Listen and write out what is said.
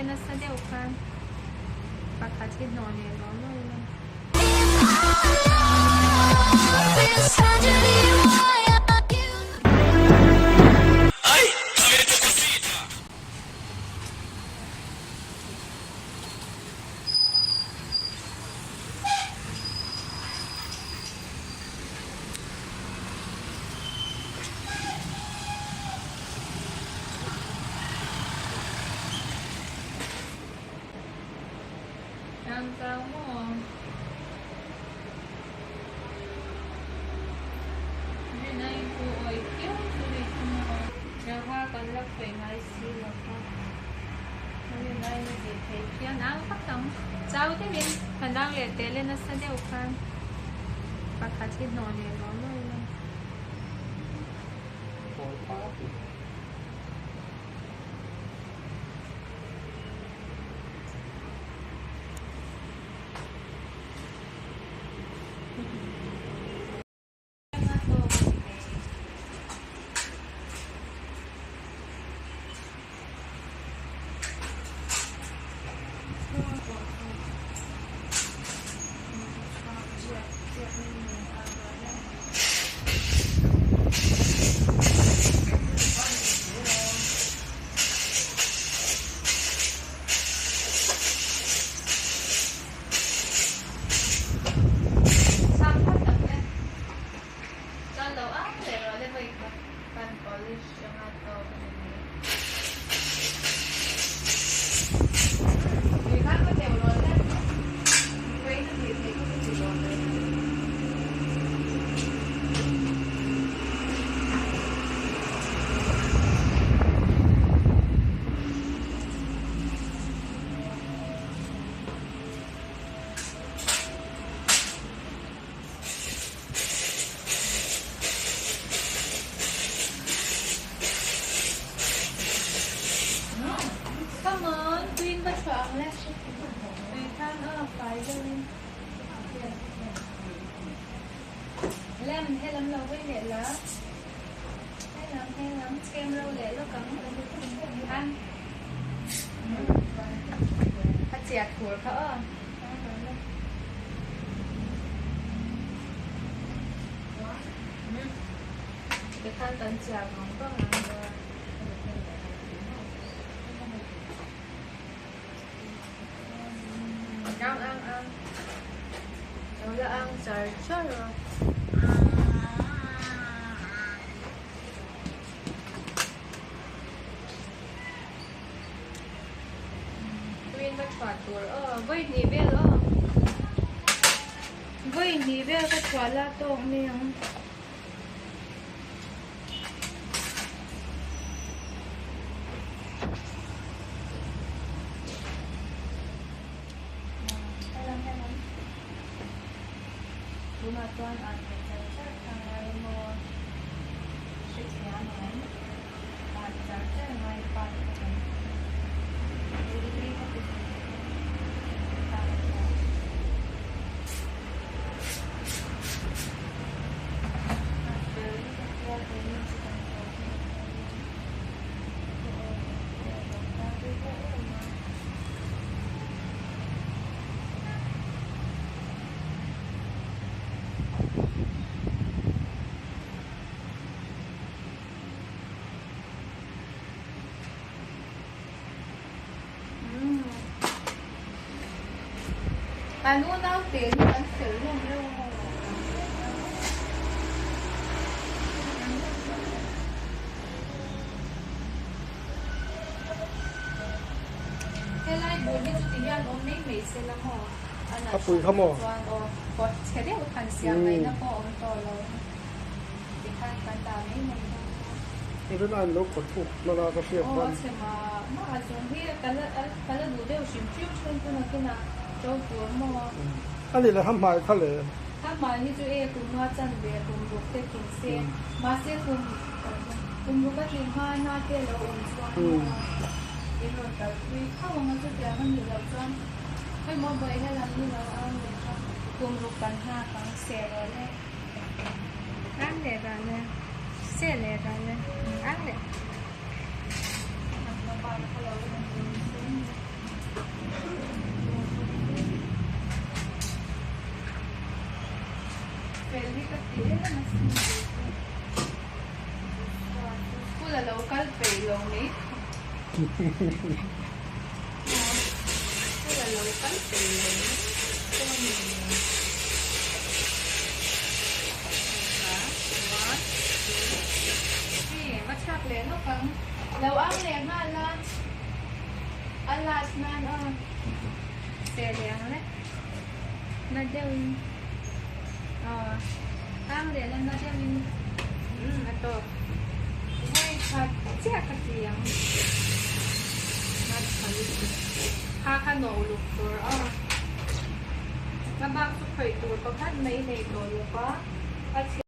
nasa deuh khan pakhat hi hnawh leh law law ila. Pakhat hi hnawh leh law law ila. Come on, tuiin va chhuah ang le. Tui khan a fai deuhin. Lem, helam lo hawi leh la. Helam, helam, chhem ro leh lawk ang. An. A chiah thur kha aw. Tikhan kan chiah vang vang ang a. Ang ang ang. Lo la ang char char a. Tuin va chhuah tur aw vawi hnih vel aw vawi hnih vel ka chhuah la tawk mai ang. Tunah chuan an leh char char kha ngai maw hrethiam ang. An char char ngai pa te pawh kan An unau te hi an fel hlawm reuh a maw? Helai bul hi chu ti hian awm mai mai se la maw? A pui kha maw? Chuan aw kawt chhe deuh khan siam ngaihna pawh a awm tawh lo. Tikhan kan dah mai mai dawn a. Tuna an lo kawt uk hman a ka hriat Aw a chhe mah mah a zawng hi ka la ka la duh deuh hrim hrim chhung chu nakinah to tur maw? A ni le ha hmai kha le. Ha hmai hi chu e kum nga chan ve kum ruk te tling se mahse kum kum ruk a tling hma na te lo awm chuan maw in rawn kalpui khauh ang a chutiang a nih loh chuan hei maw bawiha lam ni lo ang leh kha kum ruk kan nghak ang seh rawh le. Ang leh ral e, seh leh ral e, ang leh. ti em asin kei chu. School a lo kal peih lo mai kha. School a lo kal peih lo mai pawh a ni nen. One, two, three. Va chhuak leh lawk ang. Lo ang leh nghal a. A last nan aw. Che leh ang le. Na deuhin. Aw. Ang leh la na deuhin. Umm a tawk. Vawi khat chiah ka ti ang. Na tha lutuk. Kha kha nawh uluk tur aw. Ka bak chu khawih tur pakhat mai nei tawh lova. A chhe.